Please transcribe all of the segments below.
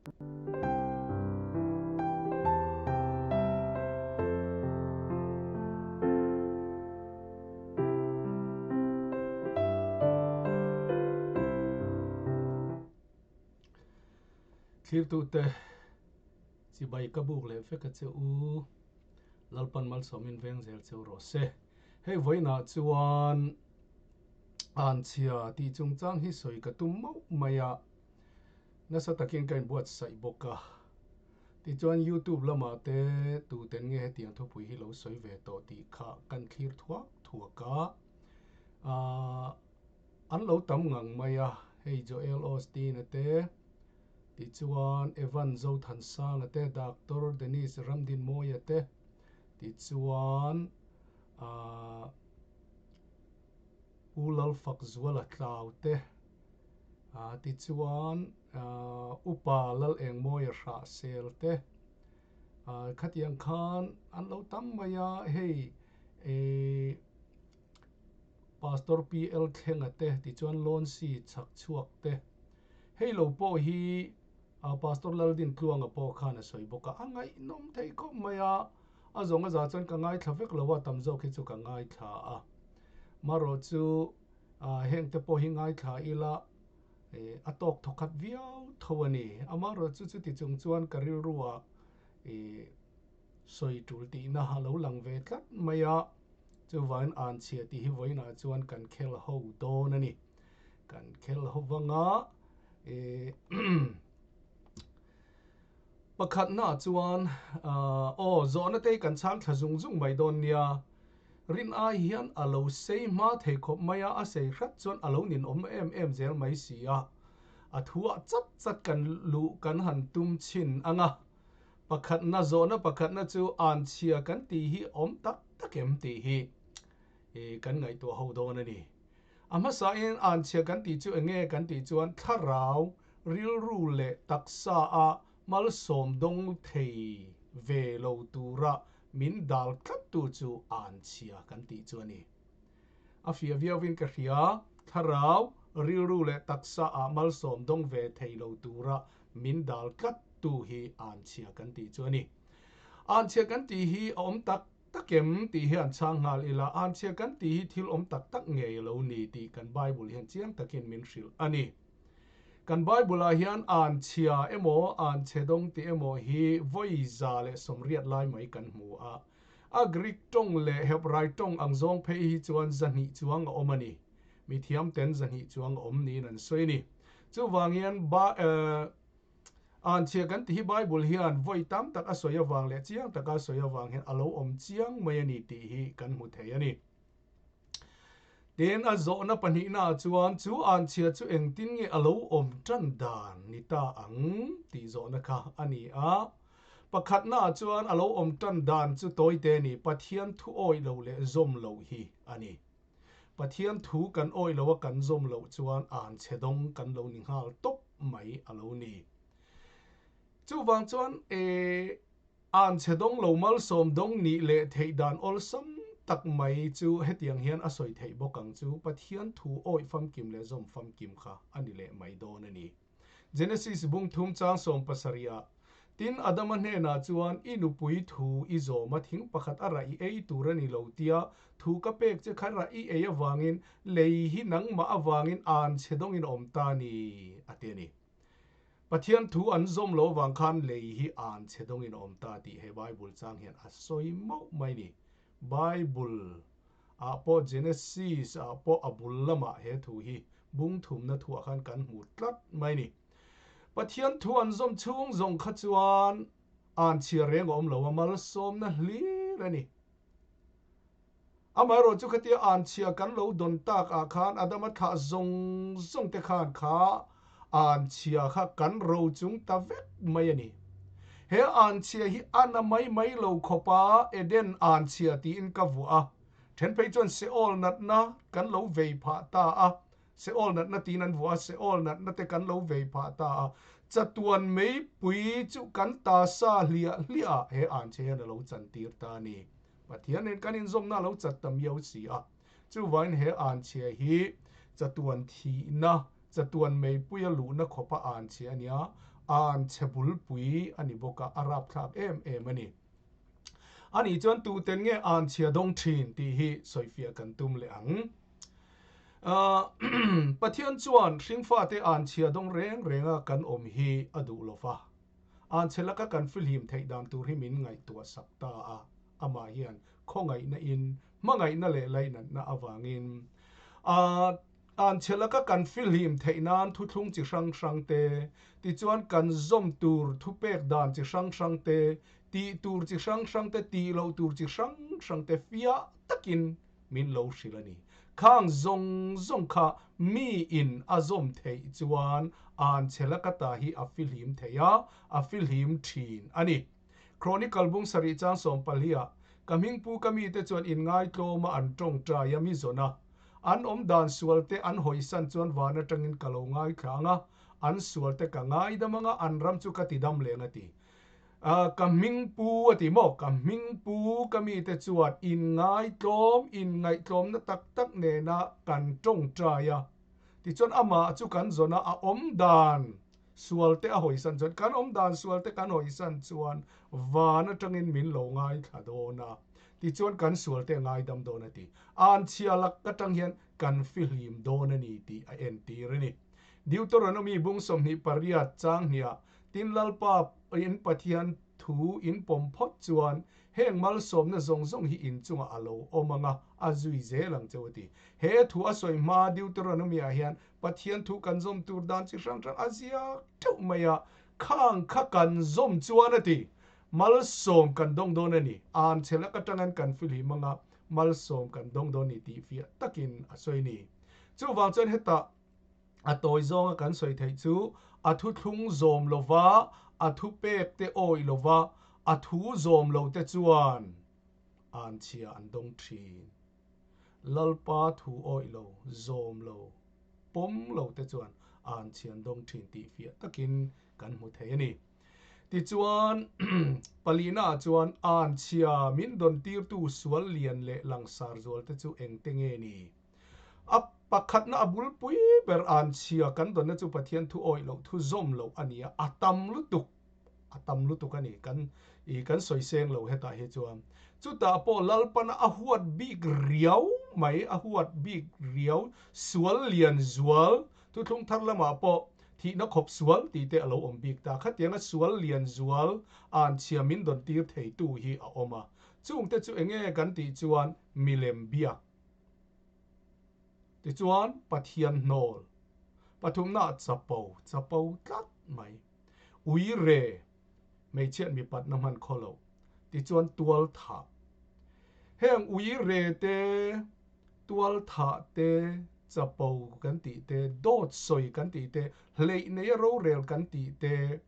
Thlirtute chibai ka buk leh vek a che u, Lalpan malsawmin veng zel cheu rawh se. Hei vawiinah chuan anchhia tih chungchang hi sawi ka tum mauh mai a, nasa takin ka inbuatsaih bawk a. Tichuan YouTube lamah te tuten nge hetiang thupui hi lo sawi ve tawh tih kha kan thlir thuak thuak a. Aaa an lo tam ngang mai a, hei Joel Osteen a te, tichuan Evan Zothansanga te, Doctor Dennis Ramdinmawia te, tichuan aaa Pu Lalfakzuala Tlau te, tichuan Upa Lalengmawia Hrahsel te, khatiang khan an lo tam mai a, hei Pastor PL Thlenga te, tichuan Lonsi Chhakchhuak te, hei lo pawh hi Pastor Laldintluanga pawh khan a sawi bawk a, a ngaihnawm thei khawp mai a. A zawng a za chuan ka ngaithla vek lo a, tam zawk hi chu ka ngaithla a. Marawh chu heng te pawh hi ngaithla ila a tawk thawkhat viau tho a ni. Amarawh chu chuti chung chuan ka rilruah sawi tul tihna a lo lang ve tlat mai a, chuvangin anchhia tih hi vawiinah chuan kan khel ho dawn a ni. Kan khel ho vanga Pakhatnaah chuan, Aw, zawhna te hi kan chhang thla zung zung mai dawn nia. Rin ai hian a lo sei hma thei khawp mai a, a sei hrat chuan a lo ninawm em em zel mai si a. A thuah chat chat kan luh kan han tum chhin ang a. Pakhatna, zawhna pakhatna chu anchhia kan tih hi awm tak tak em tih hi kan ngaihtuah ho dawn a ni. A hmasain anchhia kan tih chu eng nge kan tih chuan thlarau, rilru leh taksa a malsawm dawng thei ve lo tura min dal tlattu chu anchhia kan tih chu a ni. A fiah viauin ka hria, thlarau, rilru leh taksa ah malsawm dawng ve thei lo tura min dal tlattu hi anchhia kan tih chu a ni. Anchhia kan tih hi a awm tak Tak em tih hian chhang nghal ila, anchhia kan tih hi thil awm tak tak ngei a lo ni tih kan Bible hian chiang takin min hrilh a ni. Kan Bible-ah hian anchhia emaw, anchhe dawng tih emaw hi vawi 180 lai mai kan hmu a. A Greek tawng leh Hebrai tawng ang zawng phei hi chuan 200 chuang a awm a ni. Mithiam ten 200 chuang a awm niin an sawi a ni. Chuvang hian Anchhia kan tih hi Bible hian vawi tam tak a sawi avang leh chiang taka a sawi avang hian a lo awm chiang mai a ni tih hi kan hmu thei a ni. Tin, a zawhna pahnihnaah chuan chu anchhia chu engtin nge a lo awm tan dan ni ta ang tih zawhna kha a ni a. Pakhatnaah chuan a lo awm tan dan chu tawite a ni, Pathian thu awih lo leh zawm loh hi a ni. Pathian thu kan awih lo a kan zawm loh chuan an chhe dawng kan lo ni nghal tawp mai a lo ni. Chuvang chuan e an chhe dawng lo malsawm dawng nih leh theih dan awlsam tak mai chu hetiang hian a sawi theih bawk ang chu Pathian thu awih famkim leh zawm famkim kha a ni leh mai dawn a ni. Genesis bung thum chang 70 ah, Tin, Adama hnenah chuan, I nupui thu i zawm a, thing pakhat a rah i ei tur a ni lo tia thu ka pek che kha rah i ei avangin lei hi nangmah avangin an chhe dawngin a awm ta ni, a ti a ni. Pathian thu an zawm lo avang khan lei hi an chhe dawngin a awm ta tih he Bible chang hian a sawi mauh mai ni. Bible ah pawh Genesis ah pawh a bul lamah he thu hi bung thumna thuah khan kan hmu tlat mai ni. Pathian thu an zawm chhung zawng kha chuan an chhiar reng a awm lo a, malsawmna hlir a ni. Amaherawh chu khatia an chhia kan lo dawn tak ah khan Adama thlah zawng zawng te khan kha an chhia kha kan ro chung ta vek mai a ni. He an chhia hi a na mai mai lo khawp a, Eden an chhia tiin ka vuah a. Then phei chuan Seol natna kan lo vei phah ta a, Seol natna tiin an vuah a, Seol natna te kan lo vei phah ta a. Chatuan meipui chu kan ta sa hliah hliah ah he an chhia hian a lo chantir ta a ni. Pathian nen kan inzawmna a lo chat ta miau si a. Chuvangin he anchhia hi chatuan thihna, chatuan meipuia luhna khawpa anchhia a nia. An chhe bulpui a ni bawk a, a rapthlak em em a ni. Anih chuan tuten nge an chhia dawng thin tih hi sawifiah kan tum leh ang. Pathian chuan hringfate an chhia dawng reng renga kan awm hi a duh lo va, an chhe laka kan fihlim theih dan tur hi min ngaihtuah sak ta a, amah hian khawngaihna in hmangaihna leh lainatna avangin an chhe laka kan fihlim theih nan thuthlung chi hrang hrang te, tichuan kan zawm tur thupek dan chi hrang hrang te, tih tur chi hrang hrang te, tih loh tur chi hrang hrang te fiah takin min lo hrilh a ni. Khang zawng zawng kha mi in a zawm theih chuan an chhe laka ta hi a fihlim thei a, a fihlim thin a ni. Chronicle bung sarih chang sawmpaliah, Ka hmingpu ka mite chuan inngaitlawma an tawngtai a mi zawn a, an awm dan sualte an hawisan chuan van atangin ka lo ngaithla ang a, an sualte ka ngaidam ang a, an ram chu ka tidam leng a ti. Ka hmingpu a ti maw? Ka hmingpu ka mite chuan inngaitlawm, inngaihtlawmna tak tak nena kan tawngtai a, tichuan amah chu kan zawn a, a awm dan sualte a hawisan chuan, kan awm dan sualte kan hawisan chuan van atangin min lo ngaithla dawn a, tichuan kan sualte a ngaidam dawn a ti. Anchhia lak atang hian kan fihlim dawn a ni tih a entir a ni. Deuteronomy bung 28 chang hniah Tin Lalpa in Pathian thu in pawm phawt chuan heng malsawmna zawng zawng hi in chungah a lo awm ang a, a zui zel ang cheu a ti. He thu a sawi hma Deuteronomy-ah hian Pathian thu kan zawm tur dan chi hrang hrang a ziak teuh mai a, khang kha kan zawm chuan a ti. Malsawm kan dawng dawn a ni. An chhe lak atangin kan fihlim ang a, malsawm kan dawng dawn ni tih fiah takin a sawi ni. Chuvang chuan hetah A tawi zawnga kan sawi theih chu a thuthlung zawm lova, a thupek te awih lova, a thu zawm lo te chuan an chhia an dawng thin. Lalpa thu awih lo, zawm lo, pawm lo te chuan an chhia an dawng thin tih fiah takin kan hmu thei a ni. Tichuan, palina chuan an chhia min dawn tirtu sual lian leh langsar zual te chu engte nge ni? A pakhatna a bulpui ber anchhia kan dawnna chu Pathian thu awih loh, thu zawm loh a ni a, a tam lutuk, a tam lutuk a ni, kan i kan sawi seng lo hetah hi chuan. Chutah pawh Lalpana a huat bik riau mai, a huat bik riau, sual lian zual, thuthlung thar lamah pawh thihna khawp sual tih te a lo awm bik ta. Khatianga sual lian zual anchhia min dawn tir theitu hi a awm a. Chungte chu enge kan tih chuan milem biak. Tichuan, Pathian hnawl pathumnaah chapo, chapo tlat mai. Ui re, hmeichhiat mipatna hman khaw lo. Tichuan, tual thah. Heng ui re te, tual thah te, chapo kan tih te, dawt sawi kan tih te, hleih neia rorel kan tih te,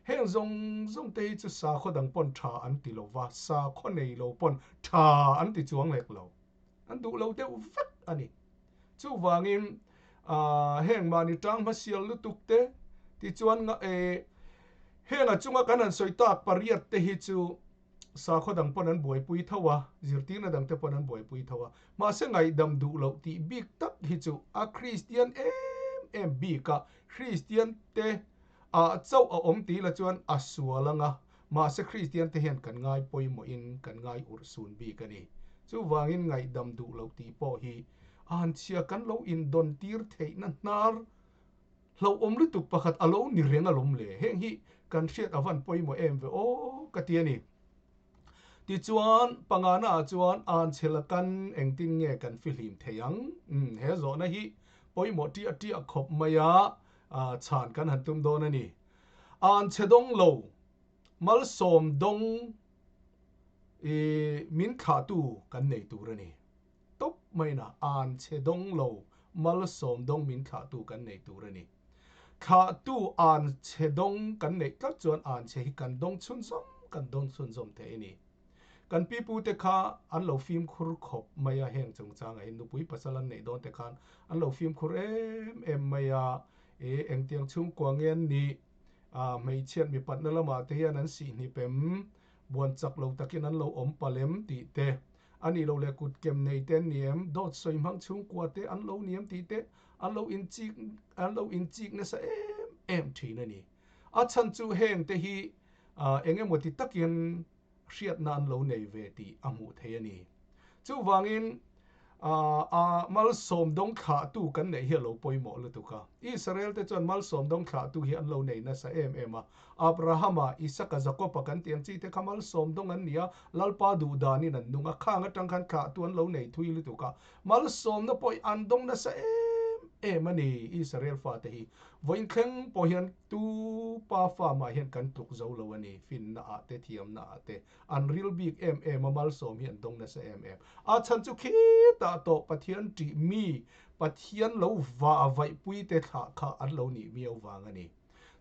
heng zawng zawng te hi chu sakhaw dang pawn tha an ti lo va, sakhaw nei lo pawn tha an ti chuang lek lo. An duh lo deuh vek a ni. Chuvangin heng mahni tang hmasial lutuk te tichuan heng a chunga kan han sawi tak pariat te hi chu sakhaw dang pawn an buaipui tho a, zirtirna dang te pawn an buaipui tho a. Mahse ngaihdam duh loh tih bik tak hi chu a Kristian em em bik a, Kristian te ah chauh a awm tih la chuan a sual ang a, Mahse Kristian te hian kan ngai pawimawhin kan ngai urh sun bik a ni. Chuvangin ngaihdam duh loh tih pawh hi a han chhia kan lo indawn tir theihna hnar hlauhawm lutuk pakhat a lo ni reng alawm le. Heng hi kan hriat a van pawimawh em ve aw ka ti a ni. Tichuan, pangana ah chuan Anchhela kan engtin nge kan fihlim thei ang? Umm, he zawhna hi pawimawh ṭiah ṭiah khawp mai a, chhan kan han tum dawn a ni. An chhe dawng lo, malsawm dawng i min thlahtu kan nei tur a ni. Tawp maina an chhe dawng lo, malsawm dawng min thlahtu kan nei tur a ni. Thlahtu an chhe dawng kan neih tlat chuan an chhe hi kan dawng chhunzawm kan dawng chhunzawm thei a ni. Kan pipute kha an lo fimkhur khawp mai a, heng chungchangah hian nupui pasal an neih dawn te khan an lo fimkhur em em mai a, E, engtiang chhungkua nge an nih? A, hmeichhiat mipatna lamah te hian an sihhnip em? Buan chak lo takin an lo awm palh em? tih te, a nih loh leh kutkem nei te an ni em? Dawt sawi hmang chhungkua te an lo ni em? tih te an lo inchik, an lo inchik nasa em em thin a ni. A chhan chu heng te hi eng emaw ti takin hriatna an lo nei ve tih a hmuh theih a ni. Chuvangin a malsawm dawng thlahtu kan neih hi a lo pawimawh lutuk a. Israel te chuan malsawm dawng thlahtu hi an lo nei nasa em em a. Abrahama, Isaka, Jakoba kan tih ang chi te kha malsawm dawng an ni a, Lalpa duh danin an nung a, khang atang khan thlahtu an lo nei thui lutuk a. Malsawmna pawh hi an dawng nasa em em a ni Israel fate hi. Vawiin thleng pawh hian tu pa fa mah hian kan tluk zo lo a ni, finna ah te, thiamna ah te. An ril bik em em a, malsawm hi an dawng nasa em em. A chhan chu khitah tawh Pathian ṭih mi, Pathian lo vah vaihpui te thlah kha an lo nih miau vang a ni.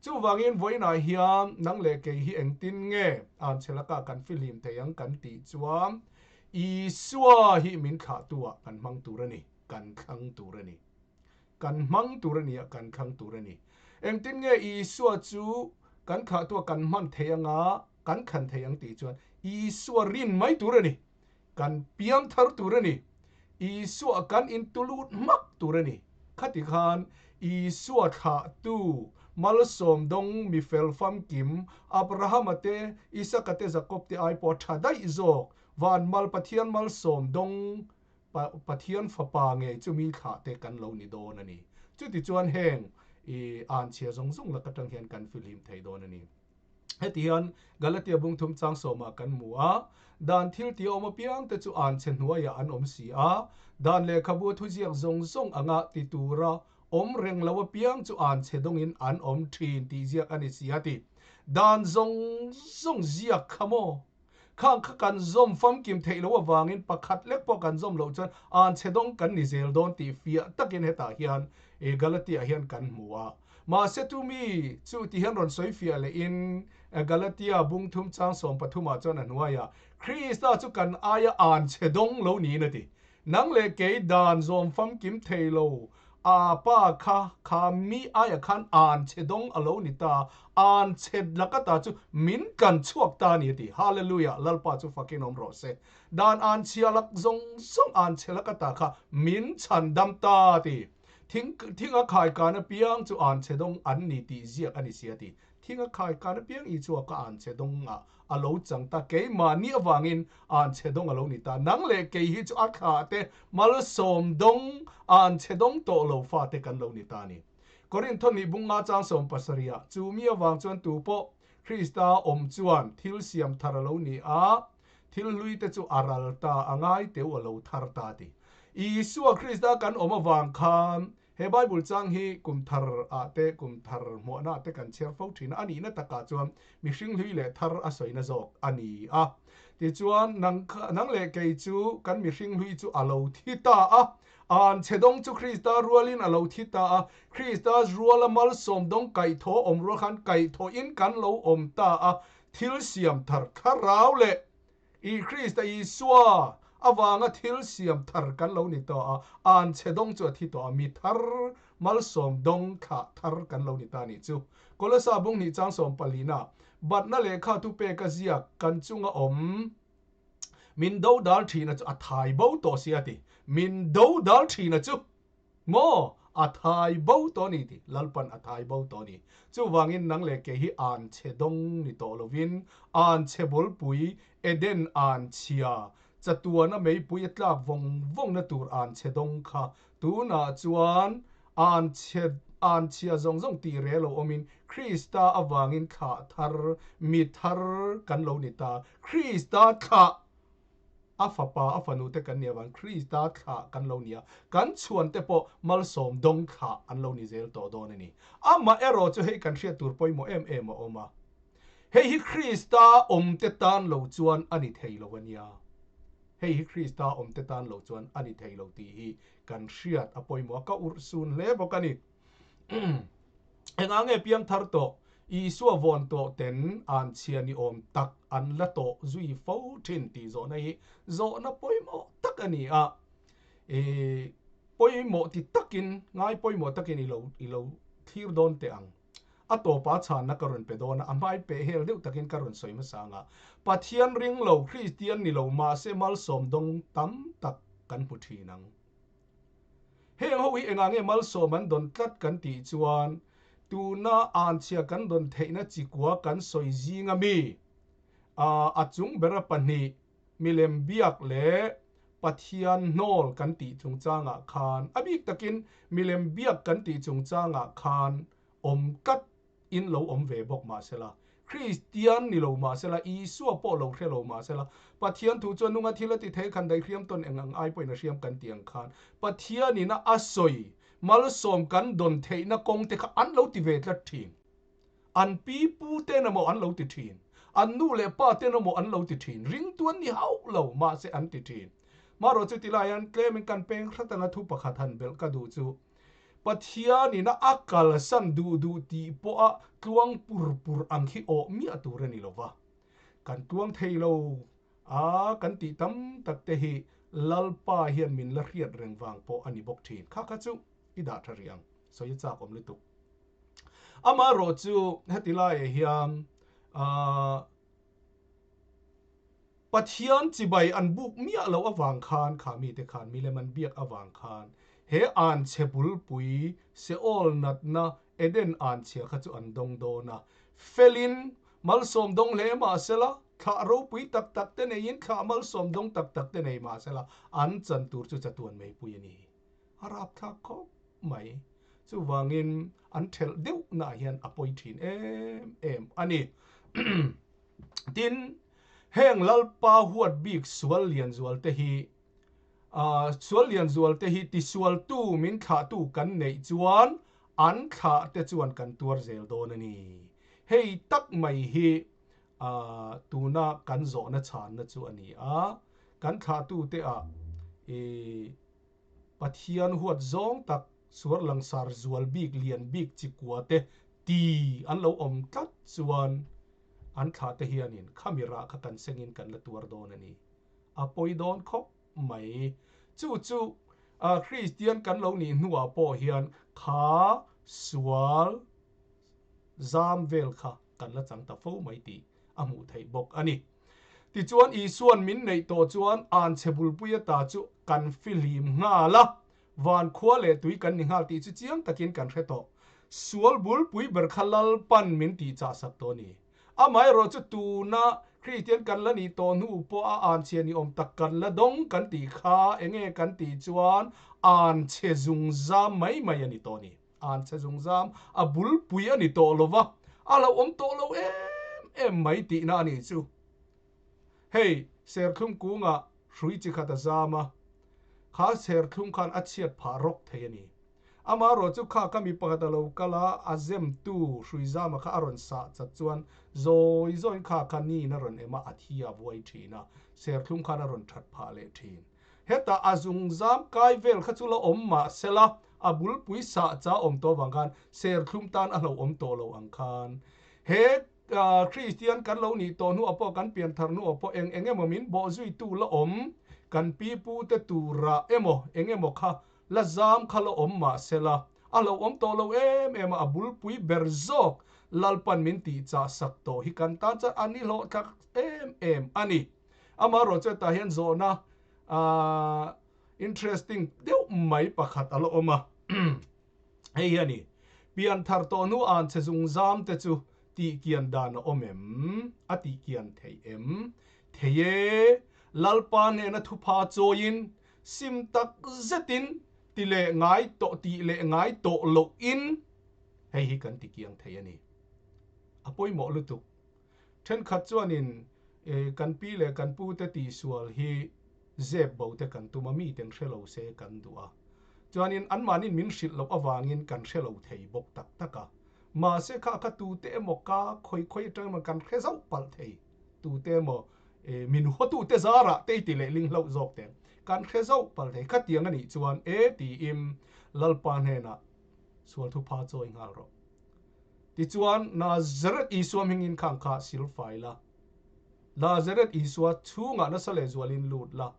Chuvangin vawiinah hian nang leh kei hi engtin nge anchhe lakah kan fihlim thei ang kan tih chuan Isua hi min thlahtu ah kan hmang tur a ni, kan thlang tur a ni. Kan hmang tur a ni a, kan thlang tur a ni. Engtin nge Isua chu kan thlahtu ah kan hman thei anga kan thlan thei ang tih chuan Isua rin mai tur a ni. Kan piang thar tur a ni. Isua kan intulut hmak tur a ni. Khati khan Isua thlahtu malsawm dawng mifel famkim Abrahama te, Isaka te, Jakob te ai pawh tha daih zawk van mal Pathian malsawm dawng Pathian fapa ngei chu mi thlah te kan lo ni dawn a ni. Chutichuan heng i anchhia zawng zawng lak atang hian kan fihlim thei dawn a ni. Heti hian Galatia bung thum chang sawmah kan hmu a, Dan thil tih a awm apiang te chu anchhe hnuaiah an awm si a, dan lehkhabu a thuziak zawng zawng anga ti tura awm reng lo apiang chu anchhe dawngin an awm thin tih ziak a ni si a ti. Dan zawng zawng ziak kha maw? Khang kha kan zawm famkim theih loh avangin pakhat lek pawh kan zawm loh chuan anchhe dawng kan ni zel dawn tih fiah takin hetah hian Galatia hian kan hmu a. Mahse tumi chu ti hian rawn sawi fiah lehin Galatia bung thum chang 13 ah chuan a hnuaiah Krista chu kan aia anchhe dawng lo niin a ti. Nang leh kei dan zawm famkim thei lo, a pa kha kha mi aia khan an chhe dawng a lo ni ta, an chhe laka ta chu min tlan chhuak ta a ni a ti. Hallelujah! Lalpa chu fakin awm rawh se. Dan an chhia lak zawng zawng an chhe laka ta kha min chhan dam ta a ti. Thing thing a khai kan apiang chu an chhe dawng an ni tih ziak a ni si a ti. Thing a khai kan apiang i chu a ka an chhe dawng ah a lo chang ta, keimahni avangin an chhe dawng a lo ni ta. Nang leh kei hi chu a thlah te malsawm dawng, an chhe dawng tawh lo fate kan lo ni ta a ni. Korintho nih bung nga chang 70 ah, chu mi avang chuan tu pawh Krista awm chuan thil siam thar a lo ni a, thil hlui te chu a ral ta, a ngai teu a lo thar ta ti. Isua Krista kan awm avang khan He Bible chang hi kum thar ah te, kum thar hmuahna ah te kan chhiar fo thin a, a nihna takah chuan mihring hlui leh thar a sawina zawk a ni a. Tichuan, nang nang leh kei chu kan mihring hlui chu a lo thi ta a, an chhe dawng chu Krista rualin a lo thi ta a, Krista ruala malsawm dawng kaihthawh awm rual khan kaihthawhin kan lo awm ta a, thil siam thar thlarau leh I Krista Isua avanga thil siam thar kan lo ni tawh a, an chhe dawng chu a thi tawh a, mi thar malsawm dawng thlah thar kan lo ni ta nih chu. Kolosa bung hnih chang 14 batna lehkha thupek a ziak kan chunga awm min do dal thina chu a thai bo tawh si a ti. Min do dal thina chu Maw? A thai bo tawh a ni tih Lalpan a thai bo tawh a ni. Chuvangin nang leh kei hi an chhe dawng ni tawh lovin an chhe bawlpui, Eden an chhia, chatuana meipui a tlak vawng vawngna tur an chhe dawng kha tunah chuan an chhe an chhia zawng zawng tih rel lo awmin Krista avangin thlah thar, mi thar kan lo ni ta. Krista thlah A fapa, a fanu te kan nih avang Krista thlah kan lo ni a, kan chhuan te pawh malsawm dawng thlah an lo ni zel tawh dawn a ni. Amah erawh chu hei kan hriat tur pawimawh em em a awm a. Hei hi Krista awm te tan lo chuan a ni thei lo a nia. Hei hi Krista awm te tan lo chuan a ni thei lo tih hi kan hriat a pawimawh a, ka urh sun hle bawk a ni. Engah nge piang thar tawh Isua vawn tawh ten an chhia ni awm tak an la tawh zui fo thin tih zawhna hi zawhna pawimawh tak a ni a. I pawimawh ti takin, ngai pawimawh takin i lo i lo thlir dawn teh ang. A tawpa chhanna ka rawn pe dawn a, a hmai peh hel deuh takin ka rawn sawi hmasa ang a. Pathian ring lo, Kristian ni lo mahse malsawm dawng tam tak kan hmu thin ang. Heng ho hi engah nge malsawm an dawn tlat kan tih chuan Tuna anchhia kan dawn theihna chikua kan sawi zinga mi, a chung bera pahnih, milem biak leh Pathian hnawl kan tih chungchangah khan, a bik takin milem biak kan tih chungchangah khan awm tlat in lo awm ve bawk mahsela, Kristian ni lo mahsela, Isua pawh lo hre lo mahsela, Pathian thu chuan nunga thil a ti thei khan daihriam tawn eng ang ai pawhin a hriam kan tih ang khan Pathianin a sawi malsawm kan dawn theihna kawng te kha an lo ti ve tlat thin. An pi pu ten emaw an lo ti thin, an nu leh pa ten emaw an lo ti thin, ringtu an ni hauh lo mahse an ti thin. Marawh chu tilai hian tlemin kan peng hrat anga thu pakhat han belh ka duh chu, Pathianin a kalsan duh duh tih pawha tluang pur pur ang khi awh miah tur a ni lo va. Kan tluang thei lo a kan tih tam tak te hi Lalpa hian min la hriat reng vang pawh a ni bawk thin. Kha kha chu i dah tha rih ang, sawi a chak awm lutuk. Amaherawh chu heti laiah hian aah Pathian chibai an buk miah loh avang khan kha mite khan milem an biak avang khan he anchhe bulpui Seol natna Eden anchhia kha chu an dawng dawn a. Felin malsawm dawng hle mahsela, thlah ropui tak tak te neiin thlah malsawm dawng tak tak te nei mahsela an chan tur chu chatuan meipui a ni. A rapthlak khawp mai. Chuvangin an thelh deuh naah hian a pawi thin em em a ni. Tin, heng Lalpa huat bik sual lian zual te hi, sual lian zual te hi tisualtu min thlahtu kan neih chuan an thlah te chuan kan tuar zel dawn a ni. Hei tak mai hi tuna kan zawhna chhanna chu a ni a, kan thlahtu te ah i Pathian huat zawng tak suar langsar zual bik lian bik chikua te ti an lo awm tlat chuan an thlah te hianin khami rah kha kan sengin kan la tuar dawn a ni. A pawi dawn khawp mai. Chu chu Kristian kan lo nih hnuah pawh hian kha sual zam vel kha kan la chang ta fo mai tih a hmuh theih bawk a ni. Tichuan Isuan min neih tawh chuan anchhe bulpui ata chu kan fihlim nghal a, van khua leh tui kan ni nghal tih chu chiang takin kan hre tawh. Sual bulpui ber kha Lalpan min tihchah sak tawh a ni. Amaherawh chu tuna Kristian kan la nih tawh hnu pawh a anchhe ni awm tak kan la dawng kan tih kha enge kan tih chuan anchhe zungzam mai mai a ni tawh a ni. Anchhe zungzam a bulpui a ni tawh lo va, a hlauhawm tawh lo em em mai tihna a nih chu. Hei, serthlum kungah hrui chi khat a zam a, kha serthlum khan a chhiat phah rawk thei a ni. Amaherawh chu kha ka mi pakhat a lo kal a, a zemtu hruizama kha a rawn sah chat chuan zawi zawiin kha kha niin a rawn em a, a thi a vuai thin a, serthlum khan a rawn that phah leh thin. Hetah a zungzam kai vel kha chu la awm mah sela, a bulpui sah cha awm tawh avang khan serthlum tan a hlauhawm tawh lo ang khan. He Kristian kan lo nih tawh hnuah pawh kan pian thar hnuah pawh eng eng emaw min bawh zuitu la awm, kan pi pute tura emaw eng emaw kha la zam kha la awm mah sela, a hlauhawm tawh lo em em a, a bulpui ber zawk Lalpan min tihchah sak tawh hi kan tan chuan a nihlawhthlak em em a ni. Amaherawh chu hetah hian zawhna interesting deuh mai pakhat a la awm a. Hei hi a ni, Pian thar tawh hnu an che zungzam te chu tihkian dan a awm em? A tihkian theih em? Thei e, Lalpa hnena thupha chawiin sim tak zetin ti leh ngai tawh tih leh ngai tawh lohin hei hi kan tikiang thei a ni. A pawimawh lutuk. Thenkhat chuanin kan pi leh kan pute tihsual hi zep bo te kan tum a, miten hre lo se kan duh a. Chuanin anmahnin min hrilh loh avangin kan hre lo thei bawk tak tak a. Mahse kha kha tute emaw ka khawi khawi atang emaw kan hre zauh palh thei. Tute emaw min hawtute zarah te i ti leh ling hlauh zawk teh. Kan hre zauh palh thei. Khatiang a nih chuan e tiin Lalpa hnenah sual thupha chawi nghal rawh. Tichuan, Nazareth Isua hmingin khang kha silfai la. Nazareth Isua chhungah nasa leh zualin lut la.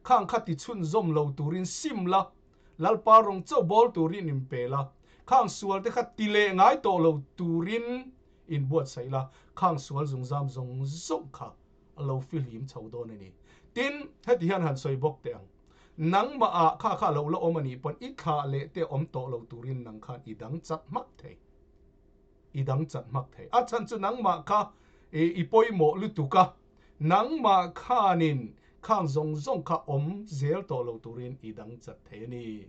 Khang kha tichhunzawm lo turin sim la, Lalpa rawng chauh bawl turin inpe la. Khang sualte kha ti leh ngai tawh lo turin inbuatsaih la, khang sual zungzam zawng zawng kha a lo fihlim chho dawn a ni. Tin, heti hian han sawi bawk teh ang. Nangmah ah kha kha lo la awm a nih pawn i thlah leh te awm tawh lo turin nang khan i dang chak hmak thei. I dang chat hmak thei. A chhan chu nangmah kha i pawimawh lutuk a, nangmah khanin khang zawng zawng kha awm zel tawh lo turin i dang chat thei a ni.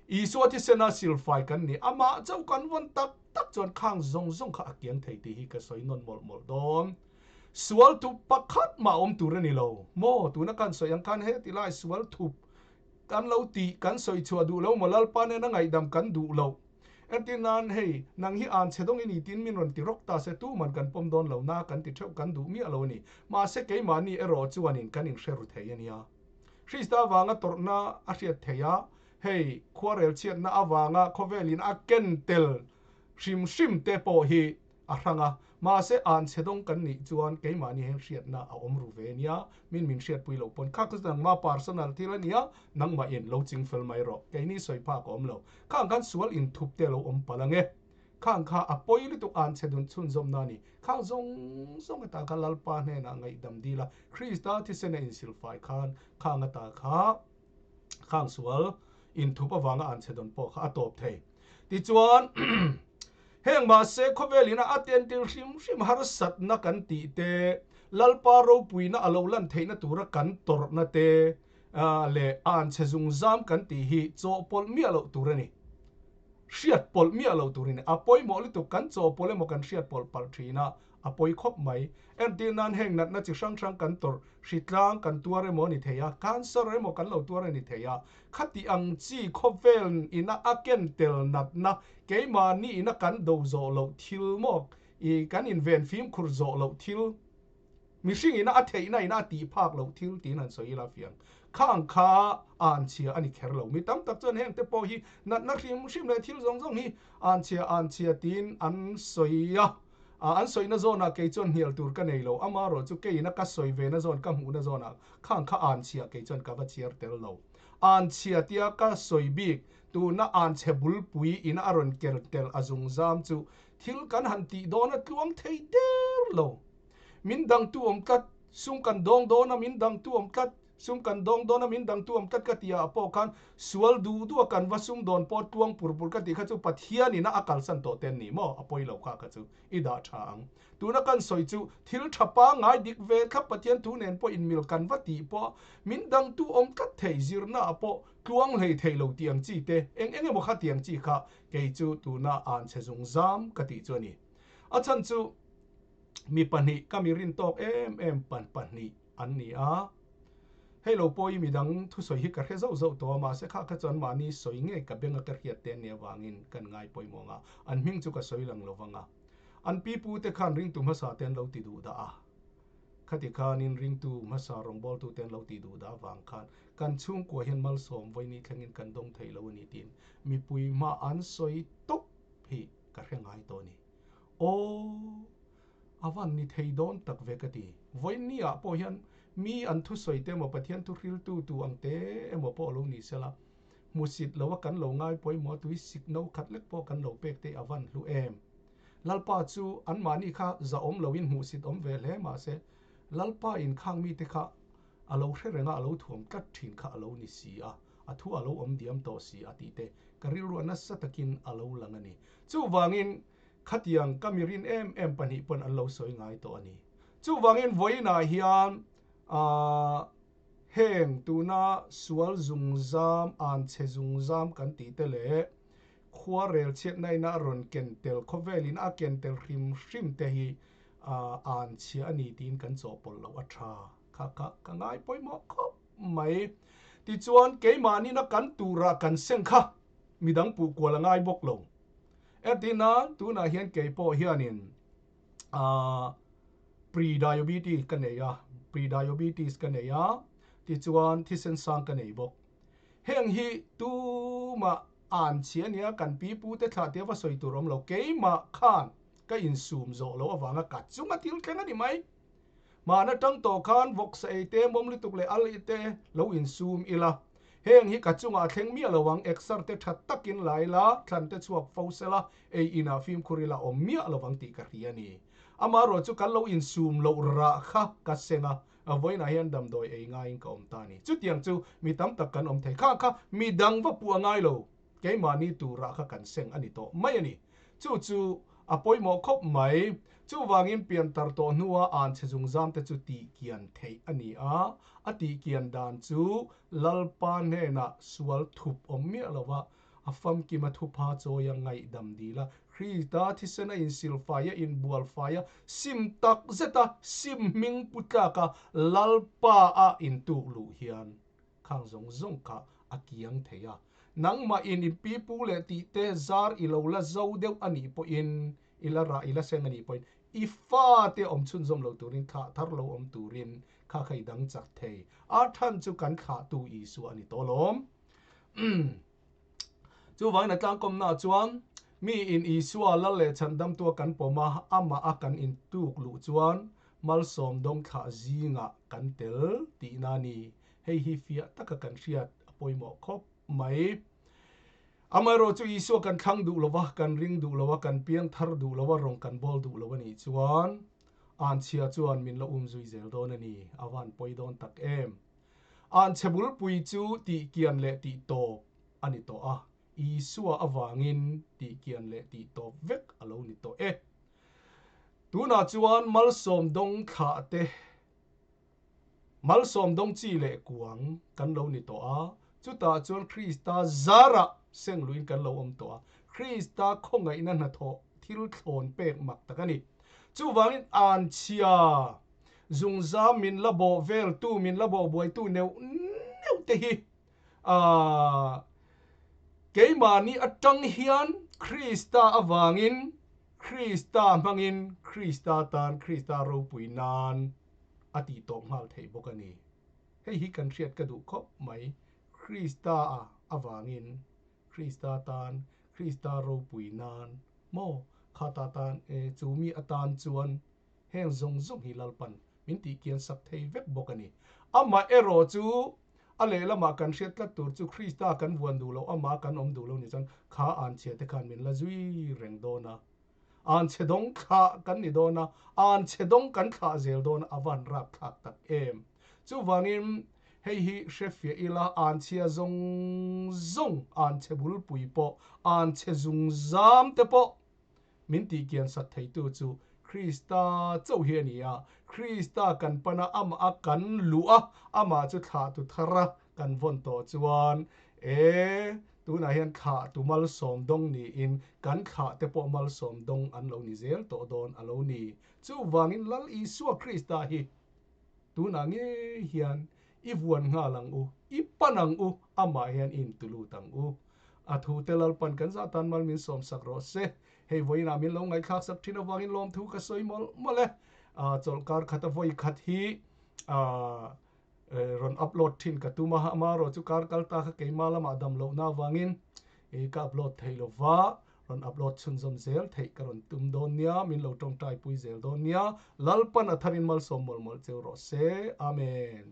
Isua thisena silfai kan ni. Amah chauh kan vawn tak tak chuan khang zawng zawng kha a kiang thei tih hi ka sawi nawn mawlh mawlh dawn. Sual thup pakhat mah awm tur a ni lo maw? Tuna kan sawi ang khan heti lai sual thup kan lo tih kan sawi chhuah duh lo maw? Lalpa nena ngaihdam kan duh loh. Entir nan, hei, nang hi an chhe dawng i ni tiin min rawn ti rawk ta se, tuman kan pawm dawn lo na kan ti theuh kan duh miah lo a ni. Mahse keimahni erawh chuanin kan inhre ru thei a nia. Krista avanga tawrhna a hriat theih a, hei, khuarel chhiatna avanga khawvelin a ken tel hrim hrim te pawh hi a hrang a, mahse an chhe dawng kan nih chuan keimahni hian hriatna a awm ru ve nia, min min hriatpui loh pawn kha kha chu nangmah personal thil a nia, nangmahin lo ching fel mai rawh, keini sawi phak a awm lo, khang khan sual inthup te a lo awm palh ang e, khang kha a pawi lutuk an chhe dun chhunzawmna a ni, khang zawng zawng ata kha Lalpa hnenah ngaihdam dil a, Krista thisena insilfai khan khang ata kha. Khang sual inthup avanga an chhe dawn pawh kha a tawp thei. Tichuan, heng mahse khawvel ina a tentir hrim hrim harsatna kan tih te, Lalpa ropuina a lo lan theihna tura kan tawrhna te leh an chhe zungzam kan tih hi chawhpawlh miah loh tur a ni. Hriat pawlh miah loh tur a ni. A pawimawh lutuk kan chawhpawlh emaw kan hriat pawlh palh thin a, A pawi khawp mai. Entir nan heng natna chi hrang hrang kan tawrh, hritlang kan tuar emaw a ni thei a, cancer emaw kan lo tuar a ni thei a. Khati ang chi khawvel ina a ken tel natna, keimahni ina kan do zawh loh thil maw, i kan inven fimkhur zawh loh thil, mihring ina a theihna ina a tih phak loh thil tiin han sawi ila fiang. Khang kha anchhia a ni kher lo. Mi tam tak chuan heng te pawh hi natna hrim hrim leh thil zawng zawng hi anchhia anchhia tiin an sawi a. An sawina zawnah kei chuan hnial tur ka nei lo, amarawh chu keiin a ka sawi vena zawn ka hmuhna zawnah khang kha anchhia kei chuan ka va chhiar tel lo. Anchhia tia ka sawi bik tuna anchhe bulpui ina a rawn kel tel a zungzam chu thil kan han tih dawn a tluang thei der lo. Min dangtu awm tlat, sum kan dawng dawn a min dangtu awm tlat, Sum kan dawng dawn a min dangtu awm tlat ka tih ah pawh khan sual duh duh a kan va sum dawn pawh tluang pur pur ka tih kha chu Pathian in a a kalsan tawh te an ni maw? A pawi lo kha kha chu i dah tha ang. Tuna kan sawi chu thil tha pangngai dik ve thlap Pathian thu nen pawh inmil kan va tih pawh min dangtu awm tlat thei zirna ah pawh tluang hlei thei lo tih ang chi te eng eng emaw kha tih ang chi kha kei chu tuna an chhe zung zam ka tih chu a ni. A chhan chu mi pahnih ka mi rin tawk em em pan pahnih an ni a. Hei lo pawh i midang thusawi hi ka hre zauh zauh tawh a, mahse kha kha chuan mahni sawi ngei ka benga ka hriat te an nih avangin kan ngai pawimawh ang a, an hming chu ka sawi lang lo vang a. An pipu te khan ringtu hmasa te an lo ti duh dah a, khati khanin ringtu hmasa rawngbawltu te an lo ti duh dah avang khan kan chhungkua hian malsawm vawiini thlengin kan dawng thei lo a ni tiin mipui hma an sawi tawp hi ka hre ngai tawh a ni. Aw! A van ni thei dawn tak ve ka ti. Vawiin ah pawh hian mi an thusawi te emaw Pathian thu hriltu tu ang te emaw pawh lo ni sela, hmusit lo a kan lo ngai pawimawh tui sik no khat lek pawh kan lo pek te a van hlu em. Lalpa chu anmahni kha zahawm loin hmuhsit awm ve hle mahse Lalpa in khang mite kha a lo hre reng a, a lo thuam tlat thin kha a lo ni si a, a thu a lo awm diam tawh si a tih te ka rilruah nasa takin a lo lang a ni. Chuvangin Khatiang ka mirin em em pahnih pawn an lo sawi ngai tawh a ni. Chuvangin vawiinah hian aah heng tuna sual zungzam, anchhe zungzam kan tih te leh khuarel chhiatna ina a rawn ken tel, khawvelin a ken tel hrim hrim te hi aah anchhia a ni tiin kan chawhpawlh loh a tha. Kha kha ka ngai pawimawh khawp mai. Tichuan keimahnin a kan turah kan seng kha midang puh kual a ngai bawk lo. Entirnan, tunah hian kei pawh hianin ah pre-diabetes ka nei a, pre-diabetes ka nei a, tichuan thisen sang ka nei bawk. Heng hi tumah an chhi a nia, kan pi pute thlah tia va sawi tur awm lo, keimah khan ka insum zawh loh avanga ka chunga thil thleng a ni mai. Hmaan atang tawh khan vawksa ei te, mawm lutuk leh al te lo insum ila. Heng hi ka chungah a thleng miah lo ang, exer te tha takin la ila, thlan te chhuak fo sela, ei inah fimkhur ila awm miah lo ang tih ka hria a ni. Amaherawh chu kan lo insum loh rah kha ka seng a, vawiinah hian damdawi ei ngaiin ka awm ta a ni. Chutiang chu mi tam tak kan awm thei. Kha kha midang va puh a ngai lo, keimahni tur rah kha kan seng a ni tawh mai a ni. Chu chu. A pawimawh khawp mai. Chuvangin piantar tawh hnua anchhe zungzam te chu tihkian theih a ni a, a tihkian dan chu Lalpa hnenah sual thup awm miah lova a famkim a thupha chawia ngaihdam dil a, Krista thisen a insilfai a, inbualfai a, sim tak zet a, sim hming pu tlak a, Lalpa a intuk luh hian khang zawng zawng kha a kiang thei a. Nangmah in in pipu leh tih te zar i lo la zo deuh a nih pawhin, i la rah i la seng a nih pawhin, i fate awm chhunzawm lo turin, thlah thar lo awm turin kha kha i dang chak thei. A than chu kan thlahtu Isua a ni tawh alawm. Chuvangin a tlangkawmnaah chuan mi in Isua lal leh chhandamtua kan pawm a, amah a kan intuk luh chuan malsawm dawng thlah zingah kan tel tihna a ni. Hei hi fiah taka kan hriat a pawimawh khawp mai. Amaherawh chu Isua kan thlang duh lova, kan ring duh lova, kan piang thar duh lova, rawng kan bawl duh lo a nih chuan Anchhia chuan min la umzui zel dawn a ni. A van pawi dawn tak em. Anchhe bulpui chu tihkian leh tihtawp a ni tawh a, Isua avangin tihkian leh tihtawp vek a lo ni tawh e. Tunah chuan malsawm dawng thlah te, malsawm dawng chi leh kuang kan lo ni tawh a, chutah chuan Krista zarah sengluin kan lo awm tawh a, Krista khawngaihna hnathawh thil thlawn pek mak tak a ni. Chuvangin anchhia Zungzam min la bawh veltu, min la bawh buaitu neuh neuh te hi aah keimahni atang hian Krista avangin, Krista hmangin, Krista tan, Krista ropui nan a tih tawp nghal theih bawk a ni. Hei hi kan hriat ka duh khawp mai, Krista avangin, Krista tan, Krista ropui nan maw khata tan e chu mi atan chuan Heng zawng zawng hi Lalpan min tihkian sak thei vek bawk a ni. Amah erawh chu a lehlamah kan hriat tlat tur chu Krista kan vuan duh loh, amah kan awm duh lo ni chuan kha anchhia te khan min la zui reng dawn a. Anchhe dawng thlah kan ni dawn a, anchhe dawng kan thlah zel dawn a, a van rapthlak tak em. Chuvangin hei hi hrefiah ila anchhia zawng zawng, anchhe bulpui pawh, anchhe zungzam te pawh Min tihkian sak theitu chu Krista chauh hi a ni a. Krista kan pan a, amah a kan luh a, amah chu thlahtu thar a kan vawn tawh chuan, e, tunah hian thlahtu malsawm dawng niin kan thlahte pawh malsawm dawng an lo ni zel tawh dawn a lo ni. Chuvangin Lal Isua Krista hi tunah ngei hian i vuan nghal ang u, i pan ang u, amah hian i intulut ang u. A thu te Lalpan kan zah tan mal min sawm sak rawh se. Hei vawiinah min lo ngaihthlak sak thin avangin lawmthu ka sawi mawlh mawlh e. Chawlh kar khat a vawi khat hi rawn upload thin ka tum a, amaherawh chu kar kal ta kha keimah lamah dam lohna avangin ka upload thei lo va, rawn upload chhunzawm zel theih ka rawn tum dawn nia, min lo tawngtai pui zel dawn nia. Lalpan a tharin malsawm mawlh mawlh cheu rawh se. Amen.